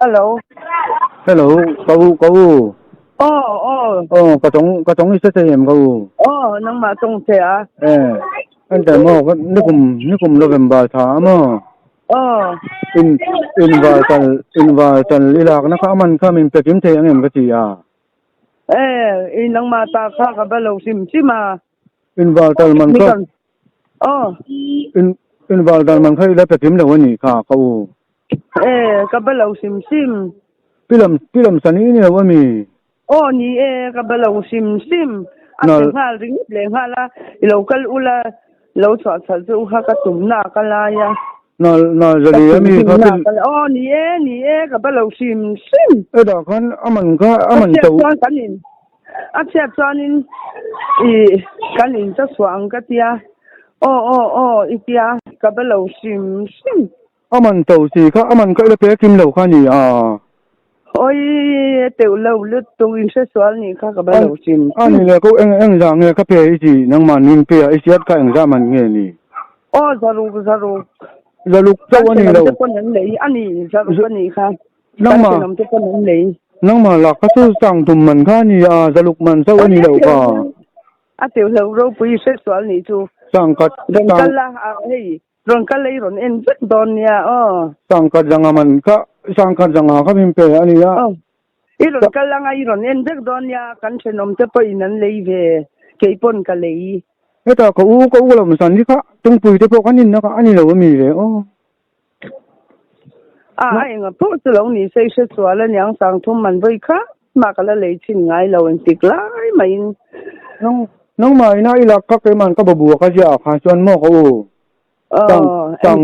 Hello. Hello, ka u, ka u. Aw, aw. Aw, ka tawng, ka tawng i hre thei em ka u? Aw, nangmah tawng che a. Eh, enter maw, ka nikum, nikum November tha a maw? Aw. In, invar tal, invar tal i lakna kha a man kha min pe kim thei ang em ka ti a. Eh, i nangmah ta kha ka va lo hrim hrim a. Invar tal man kha. Aw. In, invar tal man kha i la pe kim lo a nih kha ka u. Eh, ka ba lo hrim hrim. Pi lam, pi lam san i ni lo a mi? Aw ni e, ka ba lo hrim hrim. A che nghal ringawt leh nghal a, i lo kal ula, lo chhuah chhalh chu u kha ka tum na ka lai a. Nal, nal zali a mi kha pi. Aw ni e, ni e, ka ba lo hrim hrim. E dah khan a man kha, a man to. A chhiat chuan kan in, a chhiat chuanin i kan in cha chhuah ang ka tia. Aw aw aw i tia, ka ba lo hrim hrim. A man to si kha, a man kha ila pe kim lo kha ni a. Oi, teuh lo lutuk in hre sual nih kha ka ba lo hrim. A ni le ko eng eng zah nge ka pe i ti, nangmah nin pe a i siat kha eng zah man nge ni? Aw, zaruk, zaruk. Zaruk chauh a ni lo. Kan pawn an lei a ni, zaruk a nih kha. Nangmah, Kan te pawn an lei. Nangmah lak kha chu sang tum man kha a ni a, zaruk man chauh a ni lo kha. A teuh lo ropui hre sual nih chu. Sangkhat, Rawn kal la, hei. Rawn kal ei rawn en vek dawn nia aw. Sangkhat zanga man kha sangkhat zanga kha min pe a nia. Aw. I rawn kal anga i rawn en vek dawn nia kan thenawm te pawhin an lei ve kei pawn ka lei. Heta ka u ka u lam san hi kha tungpui te pawh kan inna kha a ni lo a mi le aw. A a enga pawh chu lo ni se i hre sual a niang sangthum man vawi kha mah ka la lei chhin ngai lo engtik lai maiin. Nang nangmah ina i lak kha keiman ka babu a ka ziah ah khan chuan maw ka u. Sang sang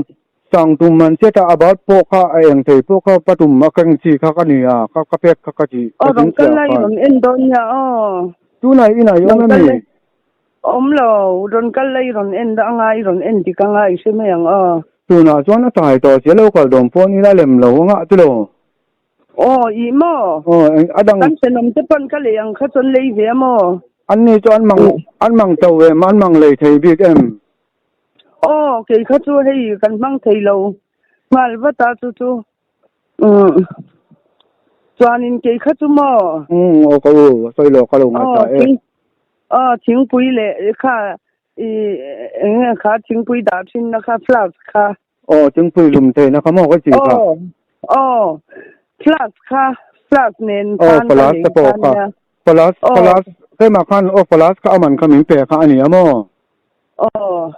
sang tum man che ta about pawh kha a eng thei pawh kha pa tum a keng chi kha ka ni a ka ka pek kha ka ti ka ding chiah khan. Rawn en dawn nia aw. Tunah inah i awm em ni? Awm lo, rawn kal la i rawn en dah anga i rawn en dik anga i hre mai ang aw. Tunah chuan a tlai tawh sia lo kal dawn pawh ni la lem lo anga ti lo. Aw, ih maw? Aw, eng a dang. Kan thenawm te pawn ka lei ang kha chuan lei ve a maw? An ni chu an mang an mang to em, an mang lei thei bik em? Aw, kei kha chu hei kan hmang thei lo nghal vat a chu chu. Umm chuanin kei kha chu maw? Umm aw ka u, sawi lo ka lo ngaithla e. Aw, thingpui leh kha i eng nge kha thingpui dah thin na kha flask kha. Aw, thingpui lum theihna kha maw ka tih kha? Aw, aw, flask kha, flask nen Aw, khan ka flask lei te pawh kha kha. nia. Flask, Aw. flask, keimah khan aw flask kha a man kha min pe kha a ni a maw? Aw.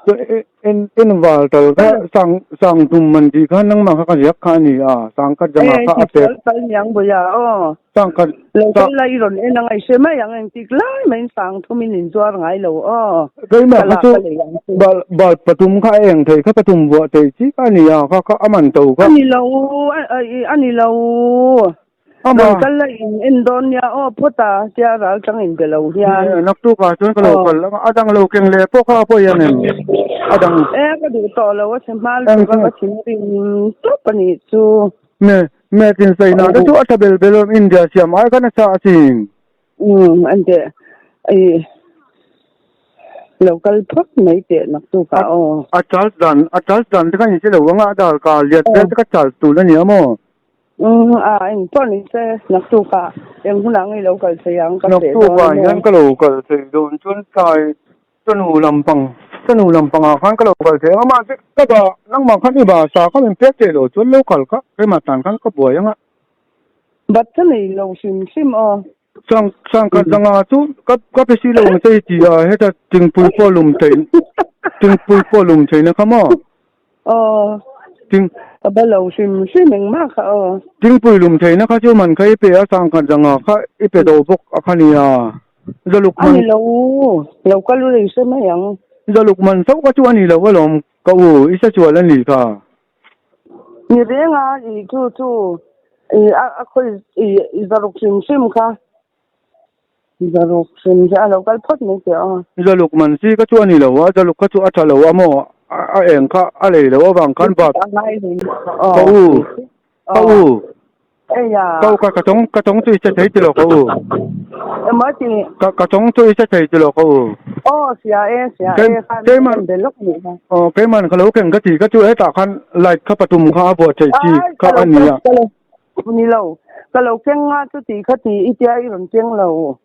In in val tal kha sang sang tum man tih kha nangmah kha ka ziak kha a ni a, sang khat zanga Eh, kha a ti pek. sual pal niang buia aw. Sang khat Lo kal lai rawn en a ngaihse mai ang engtik lai maiin sang thumin in zuar ngai lo aw. Keimah Ka kha lah chu ka lei ang chu. bal bal pathum kha a eng thei kha pathum vuah thei chi kha a ni a, kha kha a man to kha. A ni lo, a ni lo. Ama. Rawn kal la in en dawn nia aw phawt a tia ral tang in be lo hian. Nge naktuk ah chuan ka lo kal ang a dang lo keng leh pawh kha a pawi ang em a dang. E ka duh tawh lo a chhe hma lutuk a ka thinrim tawp a nih chu. Me me tin sawi na te chu a tha bel bel awm India siam ai khan a sa asin. Um ante i lo kal phawt mai teh naktuk ah aw. A charge dan a charge dan te khan in hre lo ang a a dar kar liat vel te kha charge tur a nia maw. Umm a eng pawh ni se naktukah eng hunah ngei lo kal thei ang ka feh dawn Naktukah a maw? hian ka lo kal thei dawn chuan tlai chanu lampang chanu lampangah khan ka lo kal thei ang a mahse ka ba nangmah khan i ba sa kha min pek thei lo chuan lo kal kha keimah tan khan ka buai ang a. Bat ka nei lo hrim hrim aw. Sang sangkhat zanga chu ka ka pe si lo ang che i ti a heta thingpui pawh lum thei thingpui pawh lum theihna kha maw? Aw. Thing Ka ba lo hrim hrim engmah kha aw. Thingpui lum theihna kha chu man kha i pe a sangkhat zanga kha i pe do bawk a kha nia. Zaluk A man ni lo lo kal u lei hre mai ang. Zaluk man chauh kha chu a ni lo alawm ka u i sa chual a nih kha. Ni reng a i chu chu i a a khawi i i zaruk hrim hrim kha zaruk hrim hi a lo kal phawt mai teh aw. Zaluk man si kha chu a ni lo a zaluk kha chu a tha lo a maw a eng kha a lei lo avang khan bat ka u ka u Eia. Ka u ka ka tawng ka tawng chu i hre thei tilo ka u. Emaw ti. Ka ka tawng chu i hre thei tilo ka u. Aw sia e sia e khan keiman be lawk nih kha. Aw keiman ka lo keng ka ti ka chu hetah khan light kha pathum kha a buat theih chi kha a ni a. Ni lo, ka lo keng nga chuti kha ti i tia i rawn keng lo.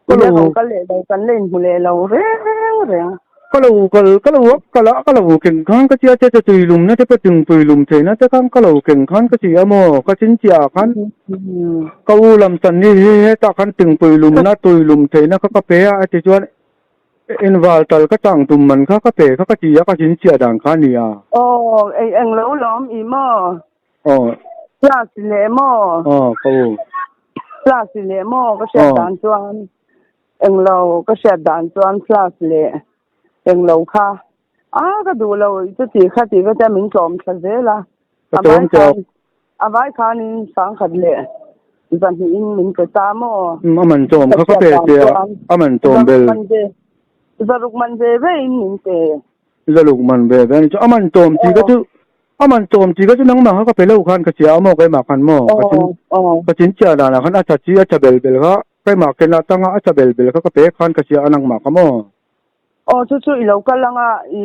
I la rawn kal leh lo, kan la inhmu leh lo reng reng. Ka lo kal, ka lo kal a, ka lo keng khan ka tia che che tuilumna te pawh tingpui lum theihna te khan ka lo keng khan ka ti a maw, ka chinchiah ah khan ka u lam chan ni hi hetah khan tingpui lumna tuilum theihna kha ka pe a, a ti chuan inval tal ka chang tum man kha ka pe kha ka ti a, ka chinchiah dan kha a ni a. Aw, ei englo lawm i maw? Aw. Class leh maw? Aw, ka u. Class leh maw ka hriat dan chuan. Englo ka hriat dan chuan class leh englo kha a ka duh lo chuti kha ti ka tia min tlawm thla zel a. Ka tlawm tawk. A vai khanin sangkhat leh zahnihin min pe ta maw? A man tlawm kha ka pe che a, a man tlawm bel. Zaruk man ve ve in min pe. Zaruk man ve ve a ni chu. A man tlawm chi ka chu A man tlawm chi ka chu nangmah kha ka pe lo khan ka chia a maw keimah khan maw ka chin ka chin chia danah khan a tha chi a tha bel bel kha keimah ken atanga a tha bel bel kha ka pe khan ka chia a nangmah kha maw. Aw chu chu i lo kal anga i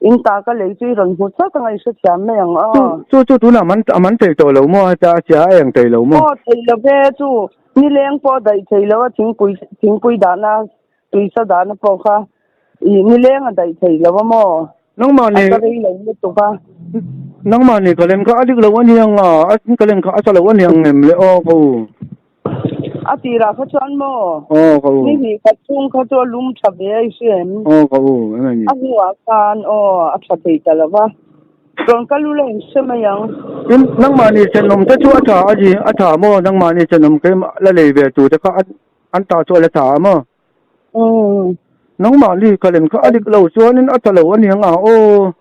in ta ka lei chu i rawn hmu chauh anga i hrethiam mai ang aw. Chu chu tunah man a man thei tawh lo maw heta a chia a eng thei lo maw. Aw thei lo ve chu nileng pawh daih thei lo a thingpui thingpui dahna Tuisa dahna pawh kha i nileng a daih thei lo a maw? Nangmah nih. A ka rei lo lutuk a. Nangmah nih ka lem kha a dik lo a niang a, a ka lem kha a sa lo a niang em le aw ka u. A tirah kha chuan maw? Aw ka u. Ni hnih khat chhung kha chu a lum tha ve a i hria em? Aw ka u, eng a ni? A hnuah khan aw a tha thei ta lo va. Rawn kal ula in hre mai ang. Tin, nangmah nih thenawm te chu a tha a ni, a tha maw? Nangmah nih thenawm keimah la lei ve tu te kha a An ta chu a la tha a maw? Umm. Nangmahni ka lem kha a dik lo chuanin a tha lo a niang a aw.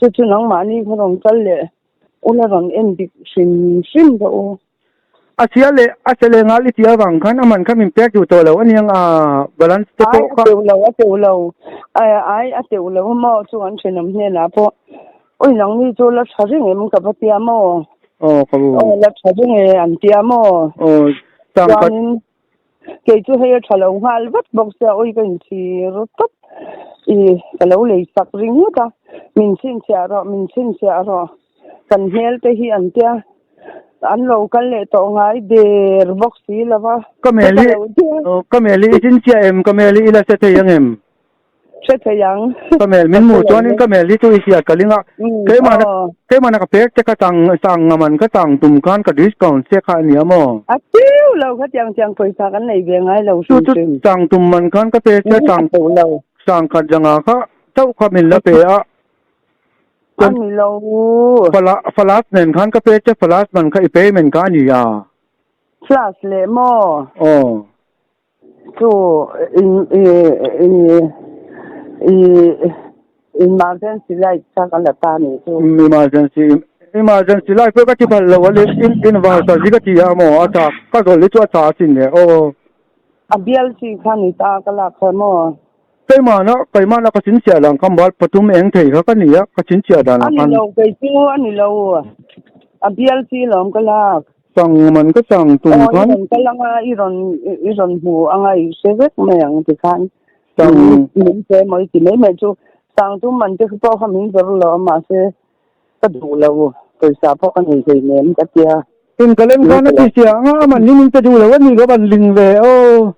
Chu chu nangmahni kha rawn kal leh ula rawn en dik hrim hrim rawh u. A chhia leh a che leh nghal i tih avang khan a man kha min pek duh tawh lo a niang a balance te Ai pawh a kha. teuh lo a teuh lo ai a teuh lo a maw chu an thenawm hnenah pawh awi nangni chu la tha reng em ka va tia maw. Aw ka u. Aw la tha reng e an tia maw. Aw tang ka. Chuanin kei chu hei a tha lo nghal vat bawk sia awi ka inchhir tawp i ka lo lei sak ringawt a min chhinchhiah rawh min chhinchhiah rawh kan hmel te hi an tia an lo kal leh tawh ngai der bawk si lo va. Ka mel hi ka mel hi i chhinchhiah em ka mel hi i la hre thei ang em? Hre thei ang. Ka mel min hmuh chuanin ka mel hi chu i hriat ka ling a. Keimahna keimahna ka pek che kha chang sang nga man kha chang tum khan ka discount che kha a nia maw? A tiu lo kha tiang tiang pawisa kan nei ve ngai lo hrim hrim. Chu chu chang tum man khan ka pe che chang sang khat zanga kha chauh kha min la pe a. A ni lo. Fala falas nen khan ka pe che falas man kha i payment kha a nia. Flash leh maw? Aw. Chu in i i emergency light kha ka la ta ni chu. Emergency emergency light pawh ka ti phal lo a in in inverter hi ka ti a maw a tha ka zawlh hi chu a tha asin le aw. A bial chi kha ni ta ka lak kha maw. Keimahna keimahna ka chhinchhiah dan kha mal pathum eng thei kha ka ni a ka chhinchhiah dan ah khan. A ni lo kei chu a ni lo a bial chi lawm ka lak. Sang man ka sang tum Aw, i khan. rawn kal anga, i rawn i rawn hmu anga i hre vek mai ang ti khan. Sang. Min pe emaw i ti mai mai chu sang tum man te pawh kha min zawrh lo a mahse ka duh lo pawisa pawh ka nei hlei nem ka tia. In ka lem khan a ti sia anga a man hi min pe duh lo a ni ka van ling ve aw.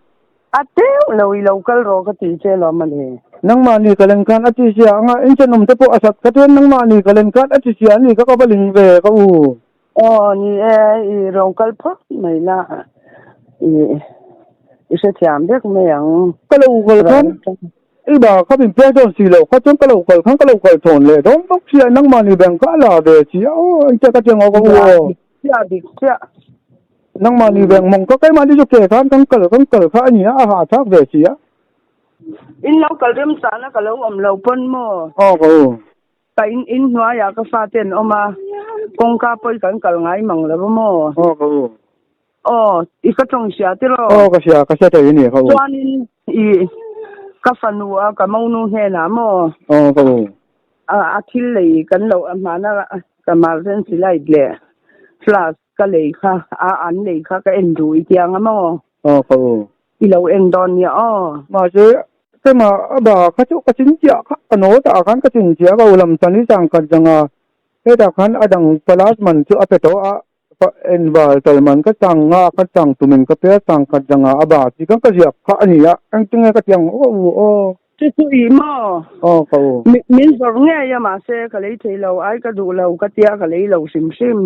A teuh lo i lo kal rawh ka ti che lo mawle. Nangmahni ka lem khan a ti sia anga in thenawm te pawh a sat kha chuan nangmahni ka lem khan a ti sia a ni kha ka va ling ve ka u. Aw ni e, i rawn kal phawt mai la, i i hrethiam vek mai ang. Ka lo kal khan i ba kha min pek dawn si lo kha chuan ka lo kal khan ka lo kal thawn leh dawn bawk sia, nangmahni bank kha a la ve si a aw, engtia ka tiang aw ka u aw. Chiah dik chiah. Nangmahni bank mawng kha keimahni chu ke khan kan kal kan kal kha a ni a, a hahthlak ve si a. In lo kal remchana ka lo awm lo pawn maw? Aw ka u. Ka in in hnuaiah ka fate an awm a, kawngka pawh i kan kal ngai mang lo a maw? Aw ka u. Aw, i ka tawng hria tiraw? Aw ka hria, ka hria thei a ni ka u. Chuanin i ka fanu a ka monu hnenah maw? Aw ka u. A thil lei kan loh a hmana ka emergency light leh flask ka lei kha a an lei kha ka en duh i tiang a maw? Aw ka u. I lo en dawn nia aw. Mahse, keimah a ba kha chu ka chinchiah kha ka naw tah khan ka chinchiah ka u lam chan hi chang khat zanga. Hetah khan a dang palas man chu a pe tawh a, enval tal man ka chang nga ka chang tumin ka pe a, chang khat zanga a ba chi khan ka ziak kha a ni a, engtinge ka ti ang aw u aw. Chu chu ih maw? Aw ka u. Min zawrh ngei a mahse ka lei thei lo, ai ka duh lo ka tia ka lei lo hrim hrim.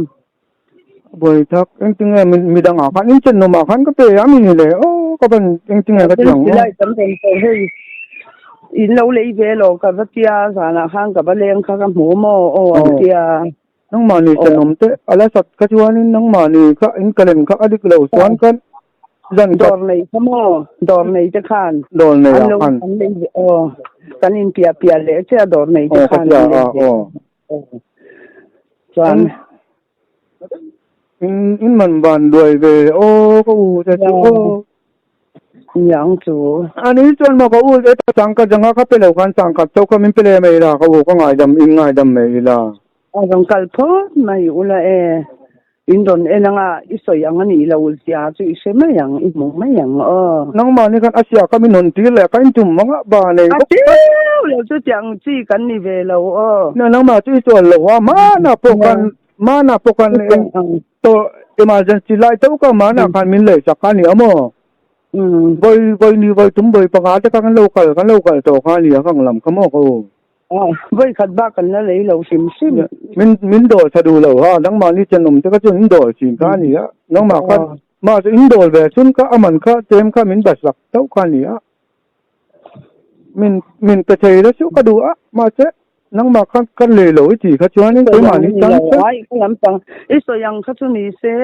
Buai thak engtinge midang ah khan in chenawm ah khan ka pe a mi ni le aw ka van engtinge ka ti ang aw. Silai tam reng tawh hei in lo lei ve lo ka va tia zanah khan ka va leng kha ka hmu maw aw an tia. Nangmahni chenawm te a la sat kha chuanin nangmahni kha in ka lem kha a dik lo chuan khan zan khat. Dawr nei kha maw dawr nei te khan. Dawr nei ah khan. An lei ve aw kan in piah piah leh che a dawr nei te khan an lei ve. Chuan in in man van duai ve aw ka u te chu aw niang chu ani chuan maw ka u e ta changkhat zanga kha pe lo khan changkhat chauh kha min pe le mai la ka u ka ngaidam in ngaidam mai ila a rawn kal phawt mai ula e In rawn en anga i sawi ang a nih lo zia chu i hre mai ang, i hmu mai ang aw. Nangmahni khan a sia ka min hawn tir leh ka intum anga ba nei A bawk tiu lo chu tiang chi kan ni ve lo aw. Na nangmah chu i chuan lo a, mana pawh khan mana pawh khan to emergency lai tho kha mana khan min lei sak kha a ni a maw? Vawi vawi ni vawi tum vawi panga te kha kan lo kal kan lo kal tawh kha a ni a kang lam kha maw ka u. Vawi khat bak kan la lei lo hrim hrim. Min min dawl tha duh lo ha, nangmah ni chenawm te kha chuan in dawl thin kha a ni a, nangmah kha mah chu in dawl ve chun kha a man kha tlem kha min bat sak chauh kha a ni a, min min pe thei la chu ka duh a, mahse nangmah kha kan lei lo i tih kha chuanin keimah ni chang chuan. Ai ka lampang i sawi ang kha chu ni se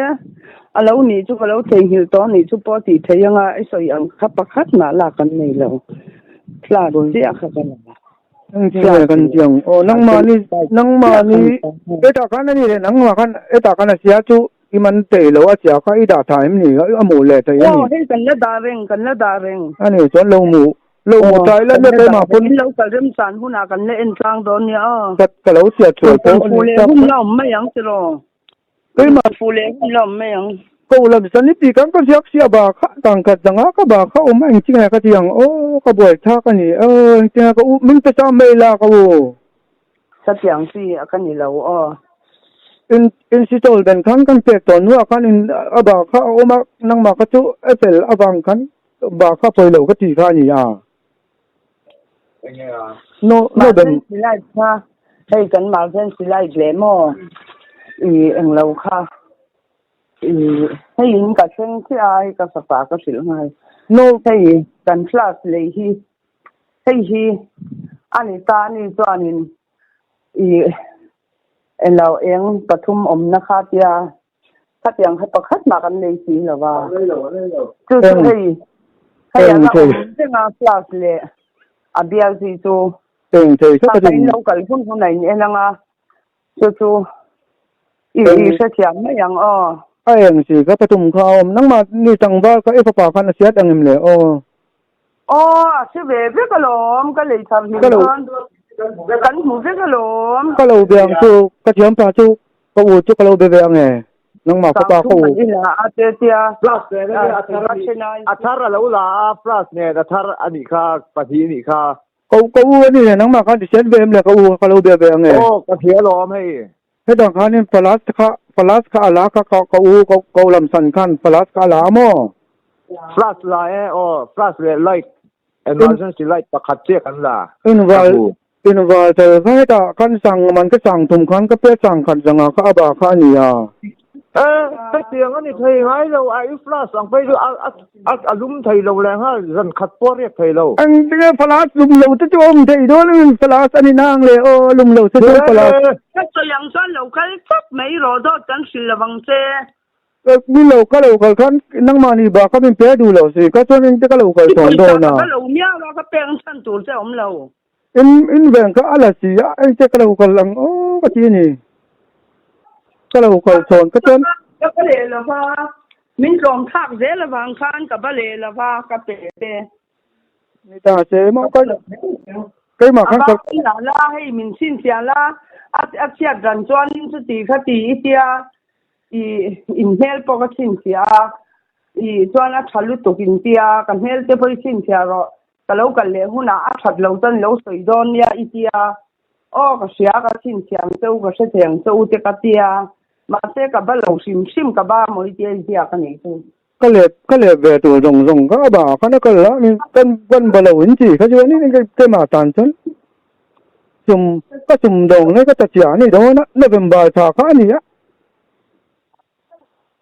a lo nih chu ka lo theihnghilh tawh nih chu pawh tih theih anga i sawi ang kha pakhat mah lak kan nei lo, class chiah kha ka la. Engtin kan ti ang aw nangmahni nangmahni hetah khan a ni leh nangmah khan hetah khan a sia chu i man thei lo a sia kha i dah tha em ni a mu leh thei a ni. Aw hei kan la dah reng kan la dah reng. A ni chuan lo mu lo mu tai la na keimah pawn. In lo kal rem chan hunah kan la en tlang dawn nia aw. Ka ka lo sia chuai pawh a ni. Hun la awm mai ang tiraw. Keimah fu leh hun la awm mai ang. Ko lam san i ti kan ka ziak sia ba kha tang khat danga ka ba kha awm a engtin nge ka ti ang aw ka buai thak a ni aw engtin nge ka u min pe cham mai la ka u. Ka tiang chi a ka ni lo aw. In in si chawl ben khan kan pek tawh hnuah khan in a ba kha a awm a nangmah kha chu a fel avang khan ba kha pawi lo ka ti kha a ni a. No no ben. Emergency light kha hei kan emergency light leh maw i englo kha i hei in ka thleng chiah a hei ka fapa ka hrilh nghal No hei kan class lei hi hei hi a ni ta a ni chuanin i englo eng pathum awmna kha tia Khatiang kha pakhat mah kan nei si lo va. Chu chu hei hei a la awm reng a class leh a bial chi chu. Eng thei kha ka in lo kal hun hun a in en anga chu chu i i hrethiam mai ang aw. A eng si kha pathum kha a awm nangmah ni tlangval kha i fapa khan a hriat ang em le aw. Aw a hre ve vek alawm ka lei thar hlim chuan kan hmu vek alawm. Ka lo be ang chu ka thiampa chu ka u chu ka lo be ve ang e nangmah fapa ka u. A te tia plus nen a thar a thar a lo la a plus nen a thar a nih kha pahnih a nih kha. Ka ka u a ni le nangmah khan ti hriat ve em le ka u ka lo be ve ang e. Aw ka hria alawm hei. Hetah khanin Falas kha Falas kha a la kha ka ka u ka ka u lam san khan Falas kha a la a maw? Flash la e aw flash leh light emergency light pakhat chiah kan la Inval inval tel kha hetah khan sang man ka sang thum khan ka pe sang khat zanga kha a ba kha a ni a. E hetiang a ni thei ngai lo a i flash ang phei chu a a A a lum thei lo leh nghal, zan khat pawh a riak thei lo. Ang tinge Falas lum lo te chu awm thei dawn in Falas a ni nang le aw lum lo te chu Falas. Ka sawi ang chuan lo kal tlat mai rawh dawt kan hrilh lo ang che. Min lo ka lo kal khan nangmah ni bak kha min pe duh lo si ka chuan engte ka lo kal sawn dawn a. Ka lo miau a ka pek chhan tur che awm lo. In in veng kha a la si a engte ka lo kal ang aw ka ti a ni. Ka lo kal chhawn ka chuan. Ka ba leh lo va, min tlawm thlak zel avang khan ka ba leh lo va ka pe te. Ni ta che maw ka keimah khan ka. A ba la la hei min chhinchhiah la a chhiat ran chuan chuti kha ti i tia i in hmel pawh ka chhinchhiah a i chuan a tha lutuk in tia ka hmel te pawh i chhinchhiah rawh. Ka lo kal leh hunah a that lo chuan lo sawi dawn nia i tia. Aw ka hria ka chhinchhiah ang che u ka hre thei ang che u te ka tia mahse ka ba lo hrim hrim ka ba mawi tia i ziak a nih chu. Ka lep ka lep ve tur zawng zawng kha a ba khan a kal a min kan kan ba lo in chi kha chuan in keimah tan chuan sum ka sum dawng lai ka ta chiah a ni dawn a November thla kha a ni a.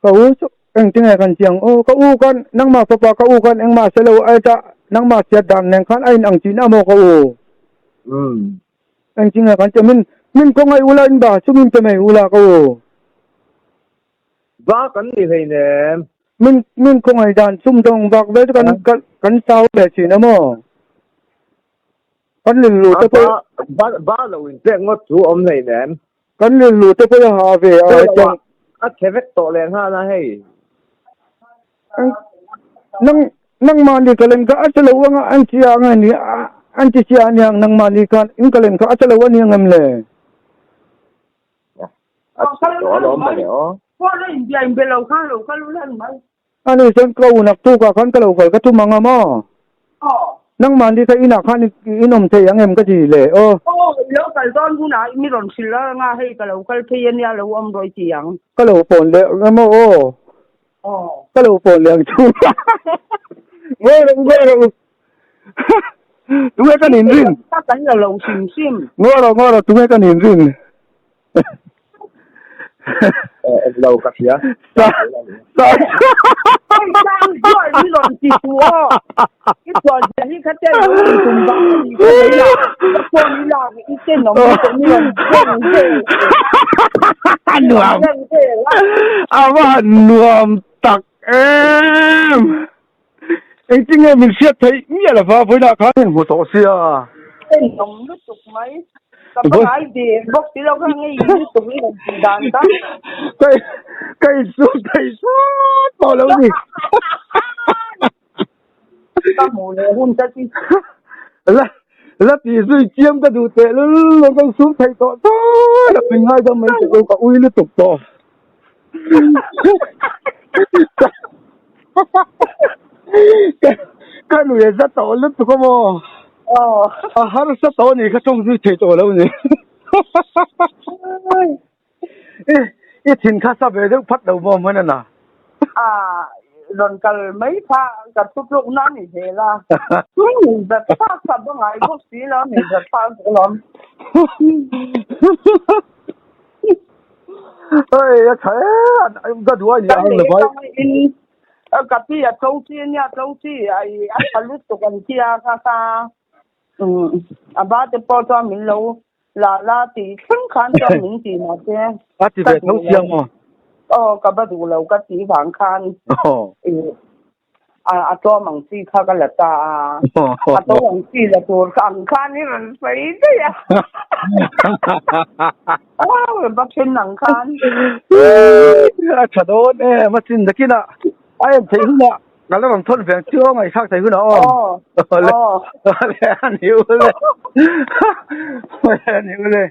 Ka u chu engtinge kan chiang aw ka u khan nangmah fapa ka u khan engmah se lo a ta nangmah chiat dan nen khan a in ang chin a maw ka u. Engtinge kan chiang min min khawngaih ula in ba chu min pe mai ula ka u. Ba kan ni hleinem. Min min khawngaih dan sumdawng bak vel chu kan kan kan sau ve thin a maw. Kan rilru te pawh Ba ba lo in pek ngawt chu awm hleinem. Kan rilru te pawh a ha ve a hetiang. A chhe vek tawh leh nghal a hei. Nang nangmahni ka lem kha a che lo anga an chi ang a ni an ti chiah aniang nangmahni khan in ka lem kha a che lo aniang em le? A chhe tawh alawm mawle aw. Phone a inbia inbe lo khan lo kal ula ni mai. Ani chuan ka u naktuk ah khan ka lo kal ka tum ang a maw? Aw. Nangmahni kha inah khan in awm thei ang em ka ti le aw. Aw, i lo kal dawn hunah mi rawn hrilh a nga hei ka lo kal phei ania lo awm rawih ti ang. Ka lo pawn leh ang emaw aw. Aw. Ka lo pawn leh ang chu. Ngawi rawh u, ngawi rawh u. Tunge kan inrin? Ka kan la lo hrim hrim. Ngawi rawh, ngawi rawh, tunge kan inrin? Lo ka hria. Sa sa Sang chuan mi rawn ti tu aw. I chuan zia hi kha te lo in tum bang a ni ka nei a. Ka phone i lak i tenawm lutuk mi rawn zeng vel. Nuam. Zeng vel a. A va han nuam tak em. Engtin nge min hriat theih miah lova vawiinah khan in hmu tawh sia. Tenawm lutuk mai. Ka pangai ve bawk si lo kha ngei lutuk i rawn tih dan kha. Ka ka insum thei sawt tawh lo ni. Ka hmuh leh hun ta chi. La la tih zui chiam ka duh teh lul lo ka insum thei tawh tawh lo min ngaidam mai teh lo ka ui lutuk tawh. Ka nui a za tawh lutuk a maw? A harsa tawh a ni kha tawng zui thei tawh lo ni. I thin kha sa ve deuh phat lo maw hman a na? A rawn kal mai kha ka thutluk na a ni zel a. Min zat thlak kha ba ngai bawk si lo, min zat thlak bawk lo. Oi a tha e ka duh a ni ang lo vai. Ka pi a tlo chi ania tlo chi ai a tha lutuk an tia kha kha a ba te pawh chuan min lo la la tih thleng khan chuan min ti mahse a ti ve tho chiang maw aw ka ba duh lo ka tih vang khan a tlawm ang chi kha ka la ta a, a to ang chi la tur kha ang khan i rawn sawi daih a. Wow, ba then ang khan. A tha dawn em a chin takinah a en theih hunah ka la rawn thawn ve ang chu aw ngaihthlak theih hunah aw. Aw. Awle a ni ule. Awle a ni ule.